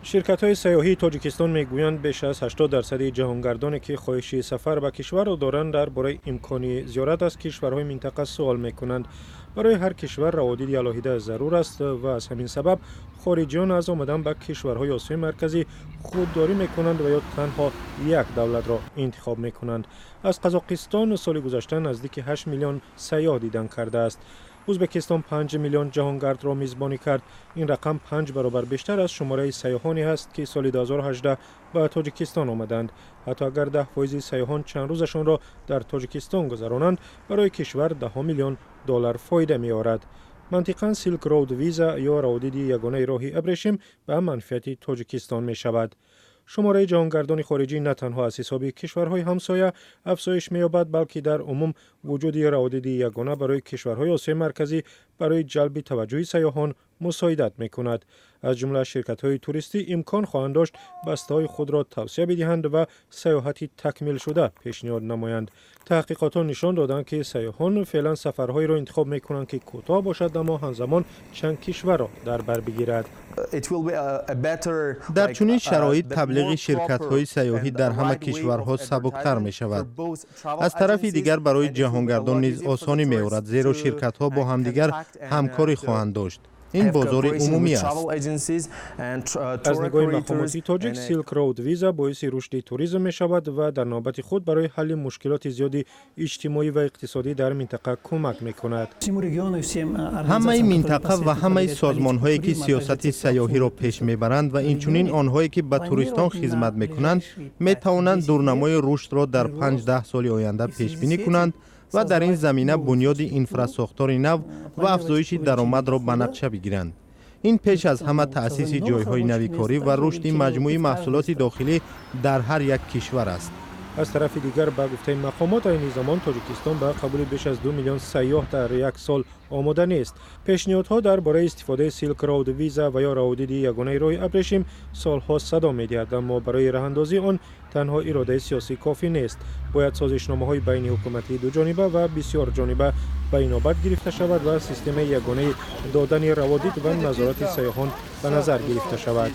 Ширкатҳои сайёҳии Тоҷикистон мегӯянд, беш аз 80% ҷаҳонгардоне, ки хоҳиши сафар ба кишварро доранд, дар бораи имкони зиёрат аз кишварҳои минтақа суол мекунанд. Барои ҳар кишвар раводиди алоҳида зарур аст ва аз ҳамин сабаб хориҷиён аз омадан ба кишварҳои Осиёи Марказӣ худдорӣ мекунанд ва ё танҳо як давлатро интихоб мекунанд. Аз Қазоқистон соли гузашта наздики 8 миллион сайёҳ дидан кардааст. Ӯзбекистон 5 миллион ҷаҳонгардро мизбонӣ кард. Ин рақам 5 баробар бештар аз шумораи сайёҳоне ҳаст, ки соли 2018 ба Тоҷикистон омаданд. Ҳатто агар 10% сайёҳон чанд рӯзашонро дар Тоҷикистон гузаронанд, барои кишвар даҳҳо миллион доллар фоида меорад. Мантиқан, Silk Road Visa ё раводиди ягонаи роҳи абрешим ба манфиати Тоҷикистон мешавад. Шумораи ҷаҳонгардони хориҷӣ на танҳо аз ҳисоби кишварҳои ҳамсоя афзоиш меёбад, балки дар умум вуҷуди раводиди ягона барои кишварҳои Осиёи Марказӣ барои ҷалби таваҷҷӯҳи сайёҳон мусоидат мекунад. Аз ҷумла ширкатҳои туристӣ имкон хоҳанд дошт бастаҳои худро тавсия бидиҳанд ва сайёҳати такмилшуда пешниҳод намоянд. Таҳқиқотҳо нишон доданд, ки сайёҳон феълан сафарҳоеро интихоб мекунанд, ки кӯтоҳ бошад, аммо ҳамзамон чанд кишварро дар бар бигирад. Дар чунин шароит таблиғи ширкатҳои сайёҳӣ дар ҳама кишварҳо сабуктар мешавад. Аз тарафи дигар, барои ҷаҳонгардон низ осонӣ меорад, зеро ширкатҳо бо ҳамдигар ҳамкорӣ хоҳанд дошт. Ин бозори умумӣ аст. Аз нигоҳи мақомоти тоҷик, Silk Road Visa боиси рушди туризм мешавад ва дар навбати худ барои ҳалли мушкилоти зиёди иҷтимоӣ ва иқтисодӣ дар минтақа кӯмак мекунад. Ҳамаи минтақа ва ҳамаи созмонҳое, ки сиёсати сайёҳиро пеш мебаранд, ва инчунин онҳое, ки ба туристон хизмат мекунанд, метавонанд дурнамои рушдро дар 5-10 соли оянда пешбинӣ кунанд ва дар ин замина бунёди инфрасохтори нав ва афзоиши даромадро ба нақша бигиранд. Ин пеш аз ҳама таъсиси ҷойҳои нави корӣ ва рушди маҷмӯи маҳсулоти дохилӣ дар ҳар як кишвар аст. Аз тарафи дигар, ба гуфтаи мақомот, айни замон Тоҷикистон ба қабули беш аз 2 миллион сайёҳ дар як сол омода нест. Пешниҳодҳо дар бораи истифодаи Silk Road Visa ва ё раводиди ягонаи роҳи абрешим солҳо садо медиҳад, аммо барои раҳандозии он танҳо иродаи сиёсӣ кофӣ нест. Бояд созишномаҳои байниҳукуматии дуҷониба ва бисёрҷониба ба инобат гирифта шавад ва системаи ягонаи додани раводид ва назорати сайёҳон ба назар гирифта шавад.